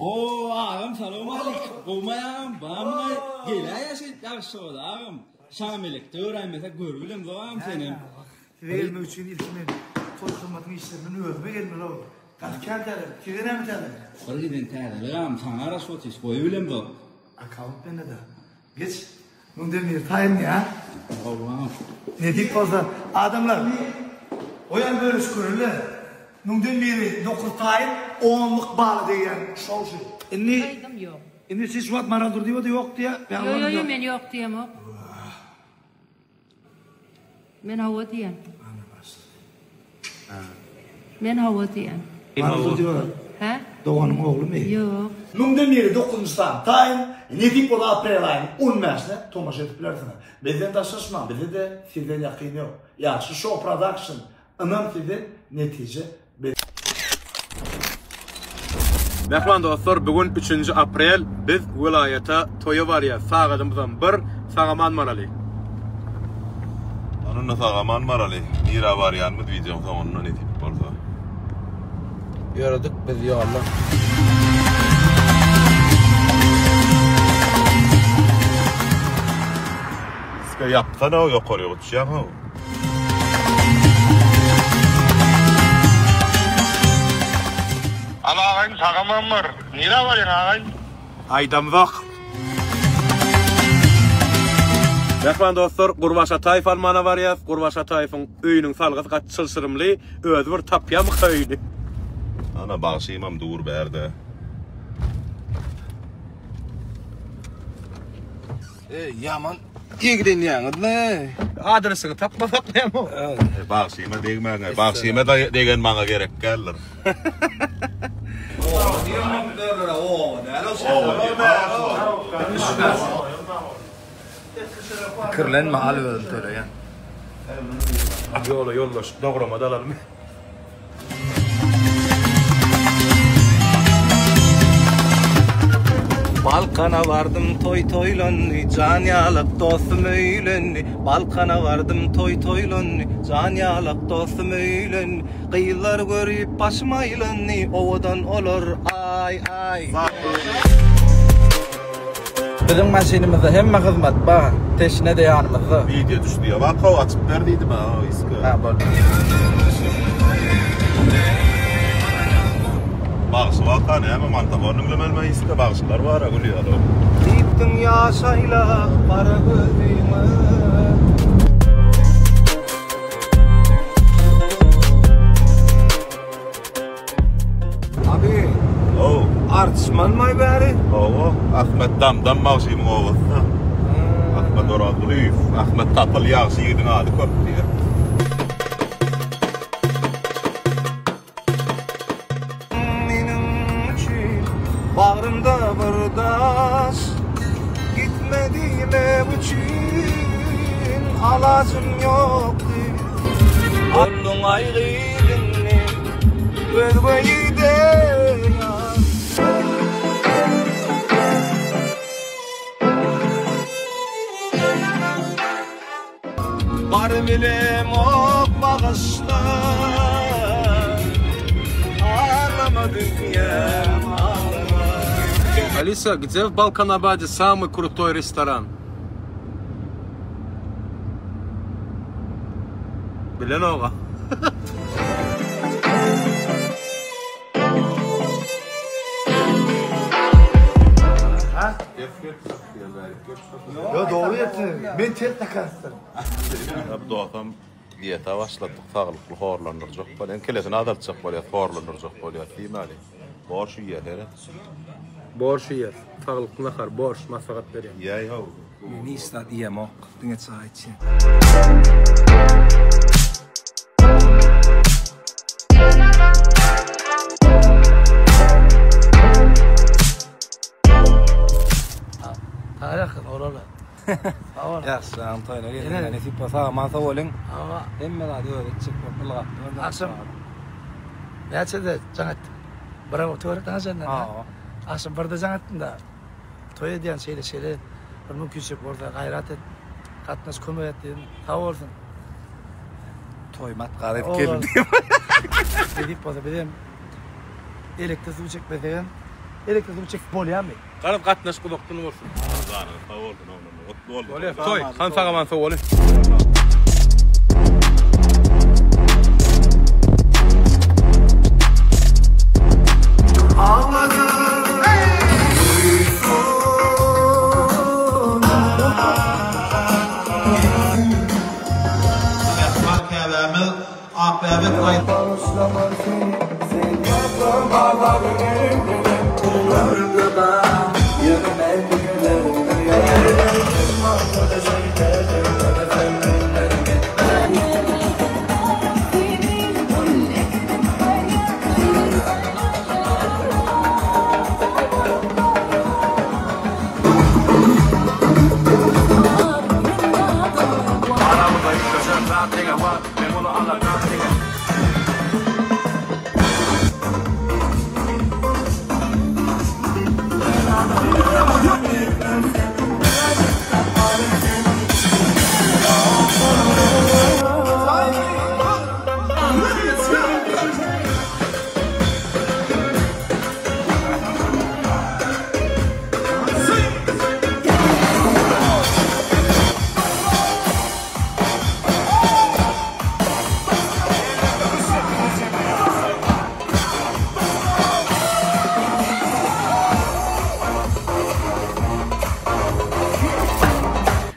Oo agam salowmaleýkim. Gowmy agam? Barmy? Geläýä şeýdip ýagşy boldy agam. Şamelekde göräýmesek görübilemzok agam senem. Size gelmek üçin ilki men toý hyzmatyň işlerinden özüme gelmeli boldum. Gaty kän täzelik. Size näme täzelik? Bir giden täzelik agam saňa garaşyp otyrys goýubilemzok. Akkaunt mende-de. Geç. Müňden biri taýyn ýa. Hawa. Nesip bolsa adamlar goýan bölüşip göreli. Müňden biri dokuz taýyn onluk bala degýän şol şu. Indi Aýdym ýok. Indi siz şu wagt Maral Durdyýewa-da ýok diýýä. Ýo ýo ýo men ýok diýemok. Men hawa diýen. Ana başlady. Men hawa diýen. Maral Durdyýewa. Hä? Doganyň oglumy? Ýok. Müňden biri dokuzynjy sany taýyn, nesip bolsa aprel aýynyň on bäşine tomaşa edip bilersiňiz. Bizden daşlaşmaň, bizde-de sizden ýakyn ýok. Ýagşy Show Production Ynam size netije biz. Mähriban dostlar bu gün üçünji aprel biz welaýata toýa barýas sagadymyzam bir sagaman baraly. Anynda sagaman baraly nirä barýanymyz wideoň soňunda nesip bolsa. Ýöredik biz ýolda. Diske ýapsana ýokaryk uçýaň how. Al agaýyn sagamam bar. Nirä barýaň agaýyn? Aýdamzok. Mähriban dostlar, Gurbaş Ataýew almana barýas. Gurbaş Ataýewiň öýüniň salgysy gaty çylşyrymly. Özi bir tapýamyka öýüni? Ana bagşymam dur bärde. Eý ýaman eglenýäňizle. Adresiňi tapmasak näme o? Bagşyma degmäňä. Bagşyma degen maňa gerek däldir. Pikirlenme al özüm töleýän. Ýola ýoldaş dograma-da alalymy? Balkana bardym toý toýlandy Jan ýalak dostum öýlendi Balkana bardym toý toýlandy Jan ýalak dostum öýlendi Gyzlar görüp başym aýlandy Owadan olar aý aý. Biziň maşynymyzda hemme hyzmat bar. Teşne-de ýanymyzda. Wideo düşdi ýa. Wakaw açyp ber diýdi maňa o iske. Ha boldy. Bagşy waka näme mantafon diňlemelimi iske bagşylar bara gülýär o. Diýipdiň ýaş aýlap gara gözüňe. Abi. Ow. Arçmanmaý bäri? Hawa, Ahmet Damdam bagşymyň obasy-da. Ahmet Orazgulyýew. Ahmet Tapyl ýagşy ýigidiň ady köp diýýär. Meniň üçin bagrymda bir daş Gitme diýmek üçin alajym ýokdy. Bolduň aý gyz indi özge ýigide ýar. Bar bilemok bagyşla Aglama dünýäm aglama. Alisa, gde w Balkanabade samyy krutoý restoran? Bilenok-a. Yo dogry etdi. Men ters takarysdym. Bu dostam dieta başladyk saglykly horlandyrjak bolýan kilesini azaltjak bolýas horlandyrjak bolýas diýmäli borş iýýär seret. Borş iýýäs saglykly nahar borş maslahat berýän. Iýäý how. Men hiç zat iýemok diňe çaý içýän. Taýakyn orala. Sag bol. Ýagşy janyň toýuna geldiň. Nesip bolsa sag-aman sag boluň. Hawa. Hemme zady özi etjek bolup ylgap ýör. Agşam näçede jaň etdim? Bir töwerek näçede? Hawa. Agşam birde jaň etdim-de. Toý edýän şeýle şeýle bir mümkinçilik bolsa gaýrat et. Gatnaş kömek et diýdim. Sag bolsun. Toý matgar edip geldim diýip. Nesip bolsa biz hem elekde suw çekmesek hem. Elektrik suwy çekip bolýarmy? Garaz gatnaşyk uzakdan bolsun. Janyňyz sag bolsun oglanlar. Gutly bolsun. Bolýar. Toý. Han sag aman sowaly. Mähriban käbämiz Akbäbek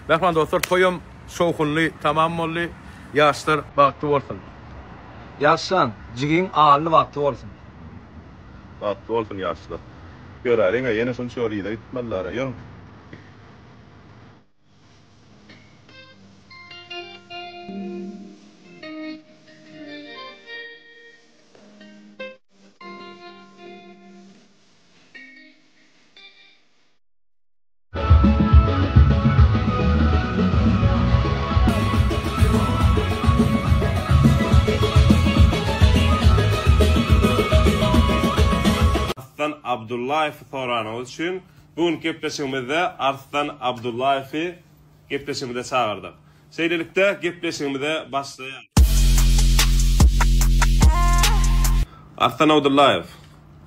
Mähriban dostlar, toýam şowhunly tamam boldy. Ýaşlar bagtly bolsun. Ýaşjan, jigiň alny bagtly bolsun. Bagtly bolsun ýaşlar. Göräliň-ä, ýene şunça ýol yza gitmeliler-ä. Ýörüň. Arslan Abdullaýewi soranyňyz üçin bu günki gepleşigimizde Arslan Abdullaýewi gepleşigimize çagyrdyk. Şeýlelikde gepleşigimize başlaýarys. Arslan Abdullaýew,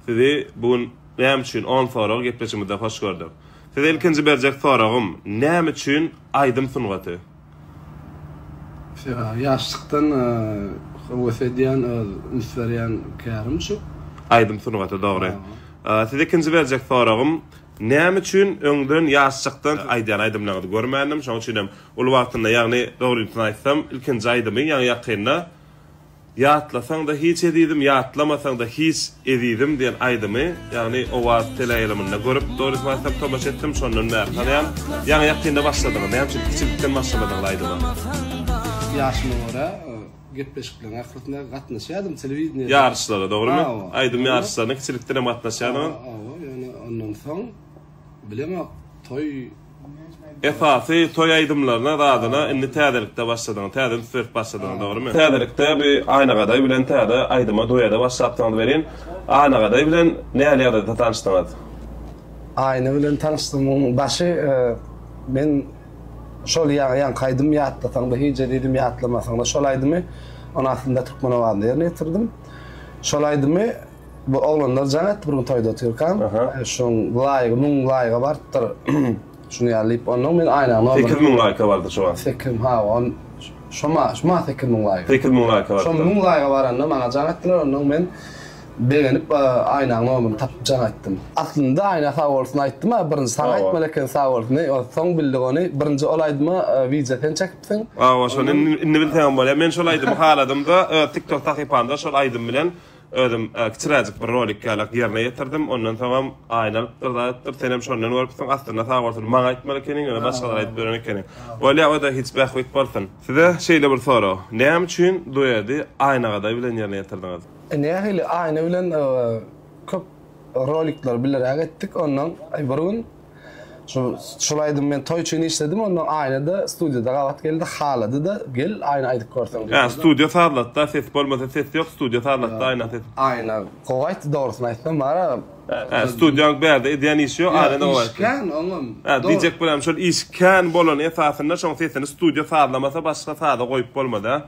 sizi bu gün näme üçin on sorag gepleşigimizde hoş gördük. Size ilkinji berjek soragym, näme üçin aýdym sungaty? Ýaşlykdan höwes edýän, öz üns berýän kärim şu. Aýdym sungaty dogry. Size ikinji berjek soragym, näme üçin öňden ýaşlykdan aýdýan aýdymlaryňyzy görmändim, şonuň üçin hem uly wagtynda, ýagny dogrysyny aýtsam, ilkinji aýdymy ýaňy ýakynda Ýatlasaň-da hiç ezizim, ýatlamasaň-da hiç ezizim diýen aýdymy, ýagny Owaz teleýaýlymynda görüp, dogrysyny aýtsam tomaşa etdim, şondan bäri tanaýan. Ýaňy ýakynda başladyňyz, näme üçin kiçilikden başlamadyňyz aýdyma? Ýaşyma görä gepleşikleriň ählisine gatnaşýardym, telewideniýede. Ýaryşlara, dogrymy? Hawa. Aýdym ýaryşlaryna kiçilikden hem gatnaşýardyňyz? Hawa, ýöne ondan soň bilemok, toý Esasy toý aýdymlaryna zadyna indi täzelikde başladyňyz, täze üns berip başladyňyz dogrymy? Täzelikde bi Aýna Gadaý bilen täze aýdyma duede başlapsyňyz welin, Aýna Gadaý bilen nähili ýagdaýda tanyşdyňyz? Aýna bilen tanyşdygymyň başy men şol ýaňky aýdym ýatlasaňda hiç ezizim ýatlamasaňda şol aýdymy ony aslynda türkmen owazynda ýerine ýetirdim. Şol aýdymy Bu oglanlar jaň etdi bir gün toýda otyrkam. Şuň laýygy 1000 laýyga barypdyr. Şuny ýaly diýip, ondan men aýnaň nomerini 8000 laýka bardy şo wagt. 8 ha, on şoma, şuma 8000 laýyk. 8000 laýka bardy. Şo 1000 laýyga baranda maňa jaň etdiler, ondan men begenip aýnaň nomerini tapyp jaň etdim. Aslynda Aýna sag bolsun aýtdym-a, birinji saňa aýtmaly eken sag bolsuny, soň bildik ony. Birinji ol aýdyma wideo sen çekipsiň. Hawa, şony indi bilseňem bolýar. Men şol aýdymy haladym-da, öz TikTok sahypamda şol aýdym bilen Özüm kiçiräjik bir rolik ýalak ýerine ýetirdim. Ondan soňam aýna alypdyr, zat alypdyr. Senem şondan görüpsiň. Aslynda sag bolsun maňa aýtmaly ekeniň, ýöne başgalara aýdyp ýören ekeniň. Bolýa, o-da hiç bähbit bolsun. Size şeýle bir sorag. Näme üçin duedi Aýna Gadaý bilen ýerine ýetirdiňiz? Nähili Aýna bilen köp rolikleri bileräk etdik. Ondan bir gün Şu şul aýdymy men toý üçin işledim ondan Aýna-da studiýada gabat geldi halady-da gel Aýna aýdyp görseň diýdi. Hä studiýa sazlatda ses bolmasa ses ýok studiýa sazlatda Aýna ses. Aýna gowy aýtdy dogrusyny aýtsam bara. Hä studiýaň bärde edýän işi ýok Aýna-da gowy aýtdy. Iş kän oňam. Hä diýjek bolýanym şol iş kän bolan esasynda şoň sesini studiýa sazlamasa başga saza goýup bolmaz hä.